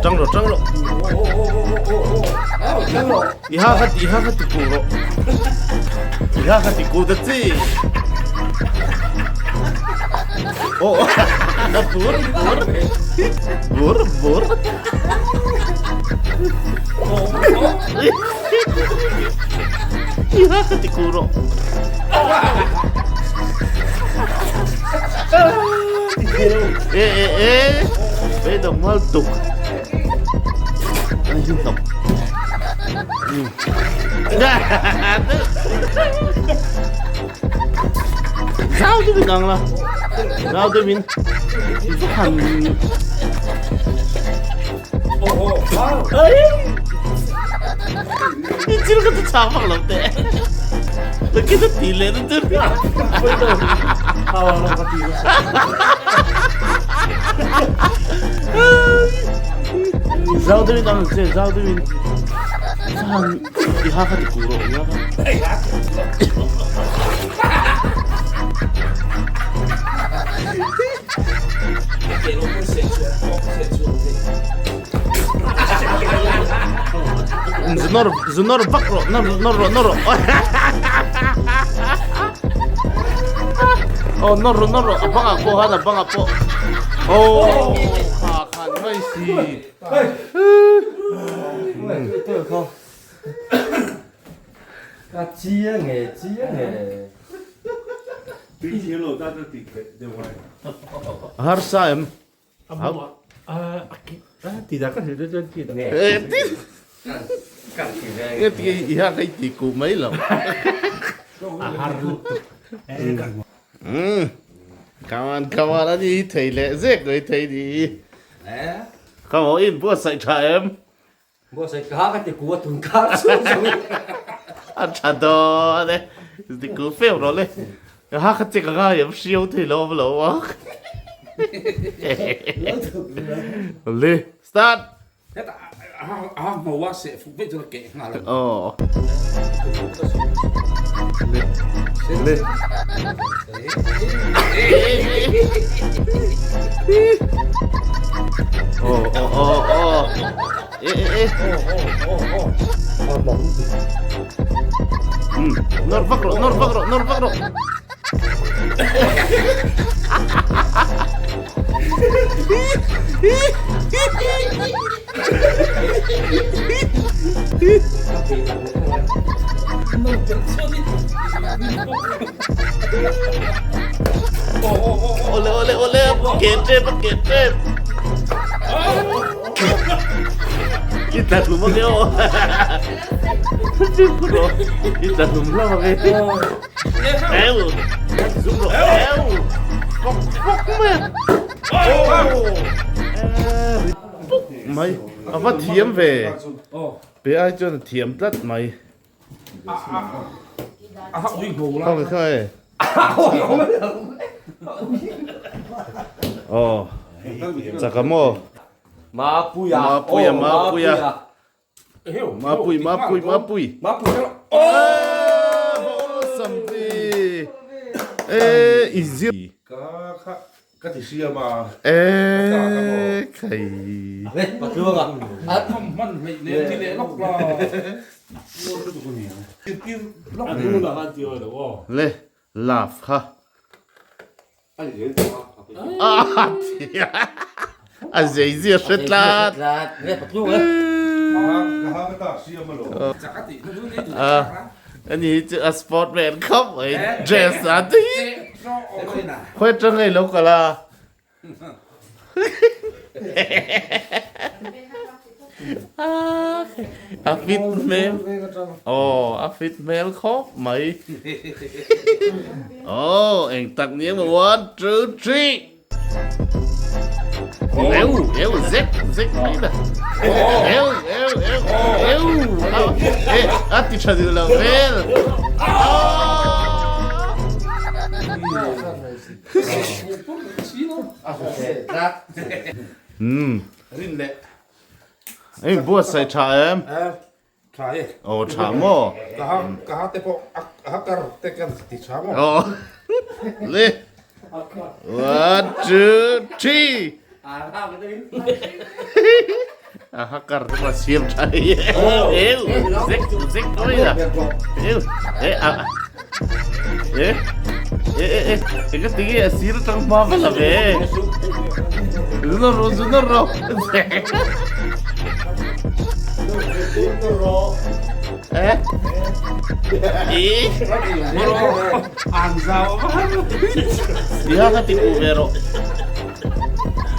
Tang rawh tang rawh. I ha kha i ha kha ti ku rawh. I ha kha ti ku ta chi. Oh, bur bur. Bur bur. I ha kha ti ku rawh. E e e. Beidawng mual tuk. An hi hnawk. Zau deuhin ang la. Zau deuhin. I va han. I thil ka ti chang vak lo teh. La ki ta ti leh na chu. Zau deuhin ang che, zau deuhin. Chuan i ha kha ti ku rawh, i ha kha. Zu nawr zu nawr vak rawh nawr nawr rawh nawr rawh aw nawr rawh nawr rawh a bangah pawh khan a bangah pawh aw kha khan mai si Ka chiang e chiang e. Harsa em I ha kai ti ku mai lo. Come on, come on, ani thei leh zek mai thei ni. Come on, in buatsaih tha em? Buatsaih ka ka ti ku a tun kar chhung chhung. A tha dawn e. Ti ku feuh rawh le. Ka ha kha che ka ngai em hriau thei lo awm lo a. Le start. Heta a ha hmo a seh fuk vek chuan a keh nghal a. Aw. Le le. Aw aw aw aw. E e e. Um, nawr vak rawh, nawr vak rawh, nawr vak rawh. Ole ole ole ke tep ke tep. I tla hlum ange aw. I tla hlum hlauh ange. Eu. Zum rawh. Eu. Fawk fawk mai a. Puk mai. A va thiam ve. Pe ai chuan a thiam tlat mai. Khawnge khawnge. Aw. Chaka maw. Mapuia. Mapuia Mapuia. Mapui Mapui Mapui. Mapui. Oh, sampi. Eh, izir. Ka kha ka ti siam a. Eh, khai. Le, patluanga. A tham hman hleih leh ti leh lawk la. Le, love kha. A zei zia hre tlat. Ani hi chu a sport man khawp mai dress a ti. Khawi atang ngei lo kal a. A fit hmel. Aw a fit hmel khawp mai. Aw eng tak ni emaw one two three. Eu eu zek zek mai la. Eu eu eu eu. E a ti tha duh lo vel. Umm. Ei buatsaih tha em? Tha e. Aw tha maw? Ka ha ka ha te pawh a ha kar te kan ti tha maw? Aw le one two three a ha kar te pawh a siam tha hei eu zek zek mai a eu e a e e e e enga tinge a sir atang hma va la ve zun rawh zun rawh. Iha ka ti ku ve rawh.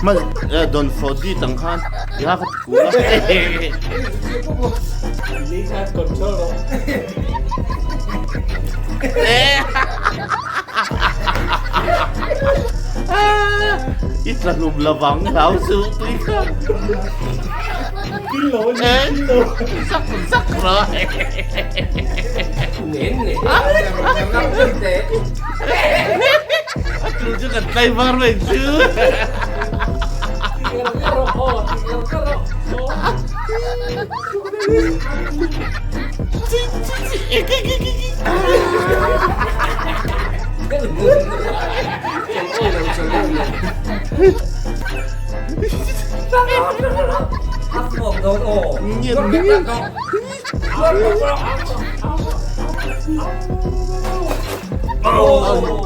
Ma don fo di tang khan iha ka ti ku la. I tla hlum lovang hlau suh tui kha. Zak zak rawh. A tu chu kan tlai var mai chu.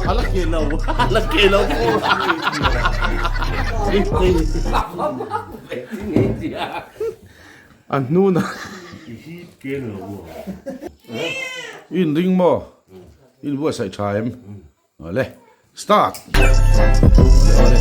A la ke lo, a la ke lo. A hnuna i inring maw? I inbuatsaih tha em? Awle start! Awle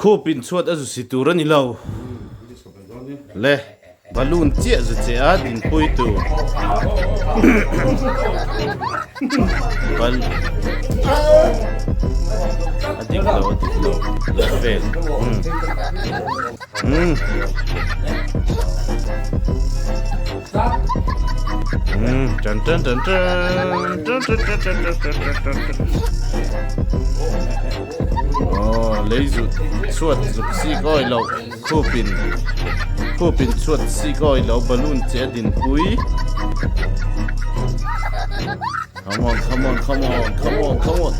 Khup in chhuat a zu si tur a ni lo. Le balloon chiah zu che a dinpui tur. Bal a dik lo a dik lo la vel. Um. Um tan tan tan tan tan tan tan tan tan tan tan tan. Oh lei zut chhuat zuk sik awi loh khupin khupin chhuat sik awi loh balloon che a dinpui. Come on come on come on come on come on.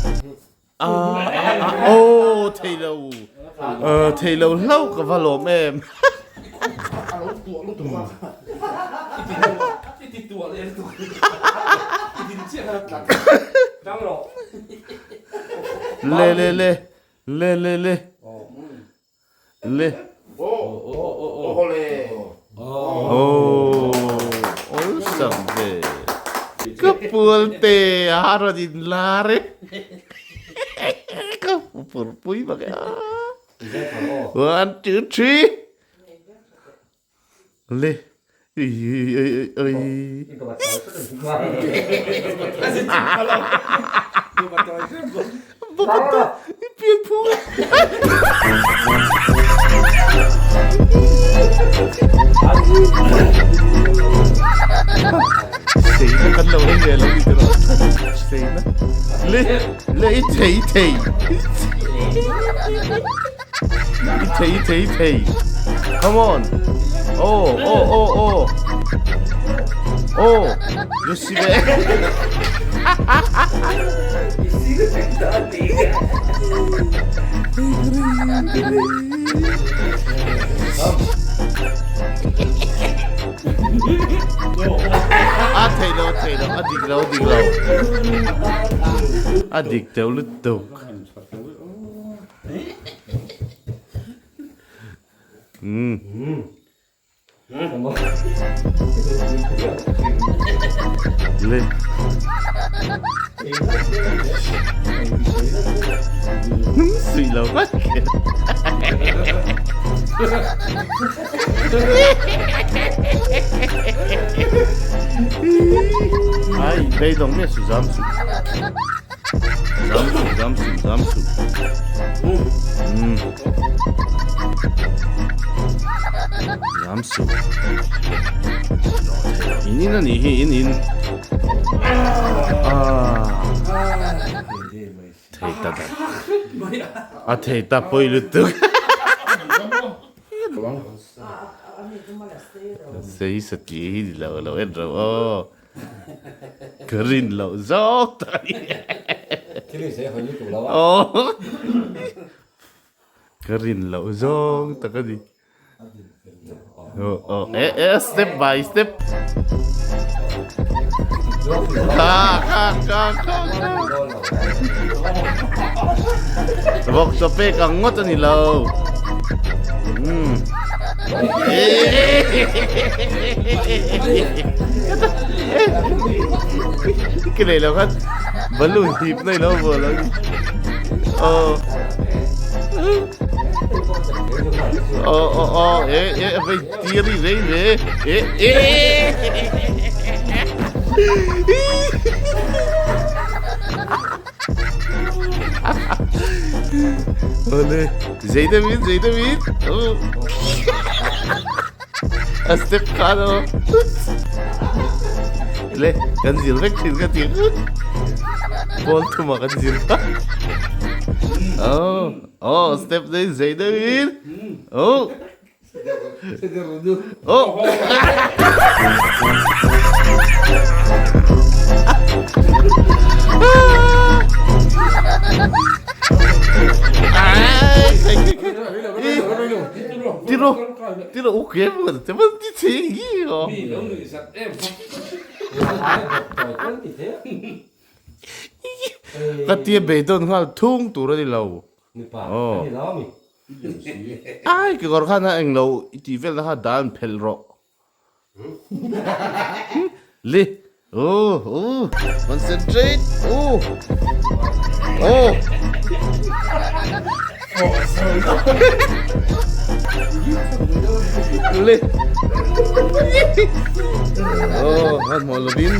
Aw thei lo thei lo hlauh ka va lawm em. Le le le le le le Le. Oh, awlsam ve. Ka pual te a rawn in lar e. Ka pur pui bak e. One, two, three. Le. Ui ui ui ui. I pian phung. Sei na kan lo ei ve lo ni te lo. Sei na. Le le i thei thei. I thei thei thei. Come on. Oh oh oh oh. Oh, Lucy ve. A thei lo, a thei lo, a dik lo, a dik lo. A dik teuh lutuk. Le. Suih lo vat kher. Ai, beidawng miah suh zam suh. Zam suh, zam suh, zam suh. Umm. Zam suh. In in a nih hi, in in. Ah. Thei ta da. A thei ta pawi lutuk. Sei sa ti hi ni lo lo en ro aw. Ka rin loh zawk tak a ni. Thil in sei hawi lutuk lo a. Aw. Ka rin loh zawng tak a ni. Aw e e step by step. Kha kha kha kha kha. Vawk chaw pek ang ngawt a ni lo. Cái này là phát vẫn lùi thịt này nó vừa lắm. Ờ. Ờ ờ ờ ê ê vậy tia đi đấy đấy. Ê ê. Ole, zei da min, zei da min. Oh. A step kha no. Le, kan zir vek thin ka ti. Pawl thuma kan zir kha. Oh, oh, step dei zei da min. Oh. Oh. Tiro, tiro, ok, te man ti che gi o. Ka tia beidawn nghal thung tur a ni lo. Aw. Ai kekawr khan a englo i tih velna kha dan phelh rawh. Le oh oh concentrate oh oh Le oh hmanhmawh lovin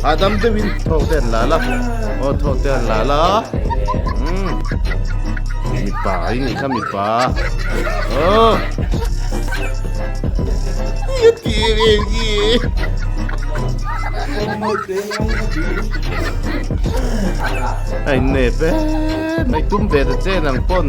hahdam deuhin thawk te an la la aw thawk te an la la umm mipa i nih kha mipa aw A innep e mai tum ve ta che nang pawn.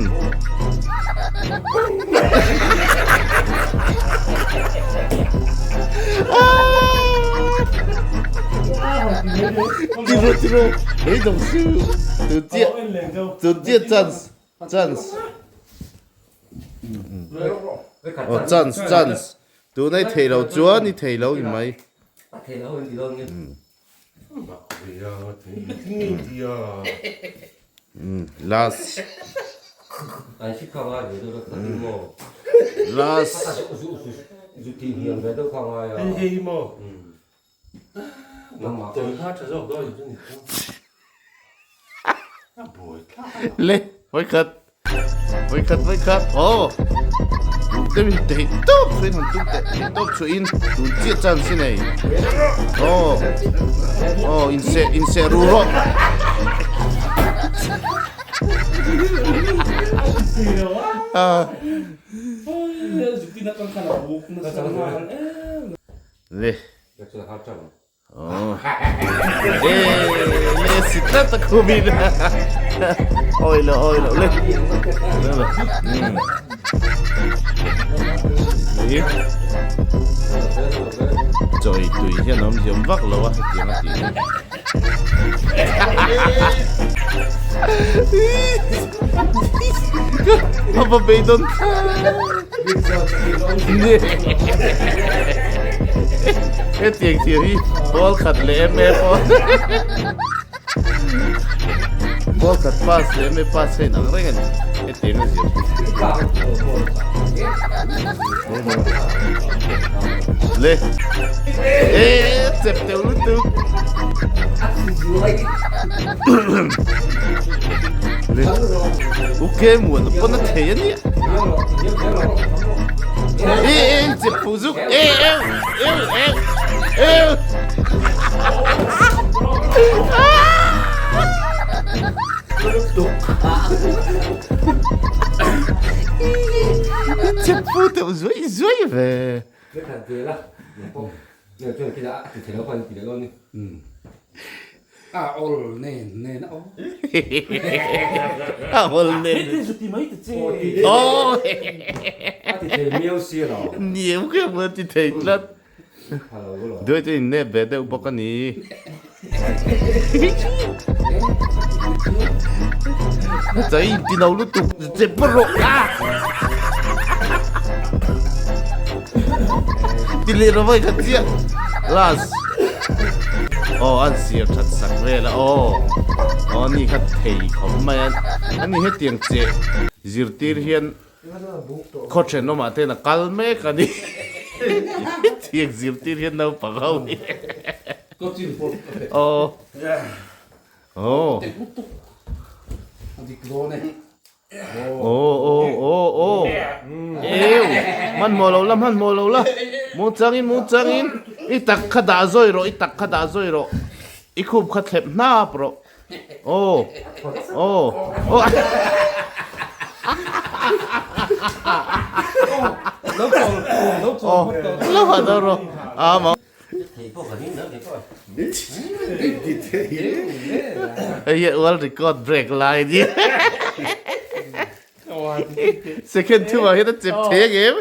Tiro tiro beidawng su tun chiah tun chiah chance chance aw chance chance tuna i theih loh chuan i theih loh ni mai. Last last Le vawikhat vawikhat vawikhat aw deuhin theih tawp chuan han tum teh theih tawp chuahin tun chiah chance hi nei aw aw inseh inseh ru rawh Le Le si tlat a khum in awi lo awi lo le chawi tui hian a awm ziam vak lo a hetiang a tih hi a va beidawn Hetiang thil hi ball khat leh em em pawh ball khat pass leh em em pass a inang reng a ni hetiang a zir le e chep teuh lutuk le ok muan pawn a thei a nia e e chep phu zuk e eu eu eu eu chep phu teuh zuai zuai ve A awl nen nen a aw. A awl nen. Hei te zu ti mai ta che. Aw. A ti thei miau si lo. Niam kha a ti thei tlat. Duai chu in nep ve deuh bawk a ni. Chai in ti no lutuk che pawh rawh. Ti leh rawh vawi khat chiah. Last. Aw an sir that sak vel a aw. Aw ni kha thei khawp mai a. Ani hetiang che zirtir hian khaw thenawmah te hian a kal mek a ni. Hetiang zirtir hian naupang ho hi. Aw. Aw. Aw aw aw aw eu hmanhmawh lo la hmanhmawh lo la mu changin mu changin i tak kha dah zawi rawh i tak kha dah zawi rawh i khup kha thlep hnap rawh aw aw aw aw lo ha dawn rawh a maw Hei hi world record break lai a nia. Second thumah hian a chep thei ang em?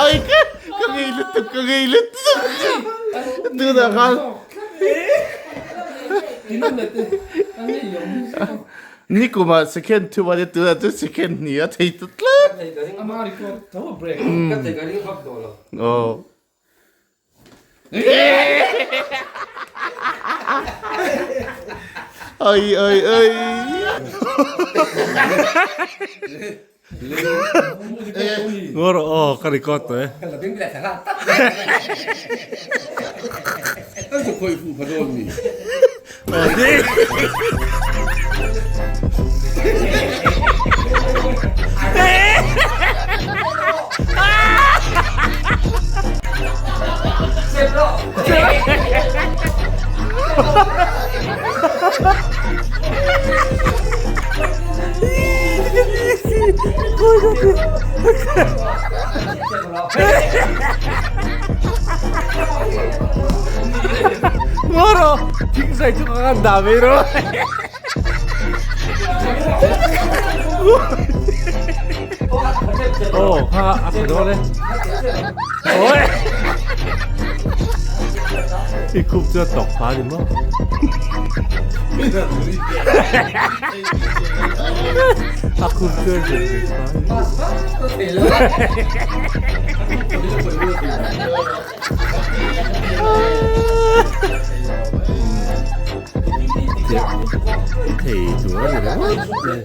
Ai ka ka ngei lutuk ka ngei lutuk. Tunah khan Nikumah second thum a nia tunah chuan second hnih a thei ta tlat. Aw. Ai ai ai. Ngawr aw ka record tawh e. Ngawr aw thingzai chu ka kan dah mai rawh. Aw kha a tha dawn e. Oi. I khup chu a tawk pha ni maw. A khup chu a zin zin pha ni. Thei tur a ni ringawt e.